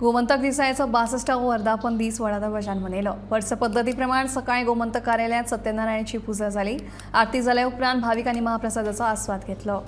गोमंतक दिसाळ्याचो 62वो वर्धापन दीस व्हडा दबाज्यान मनयलो. वर्स पद्दतीप्रमाण सकाळी गोमंतक कार्यालयात सत्यनारायणाची पुजा जाली. आरती जाल्या उपरांत भाविकांनी महाप्रसादाचो आस्वाद घेतलो.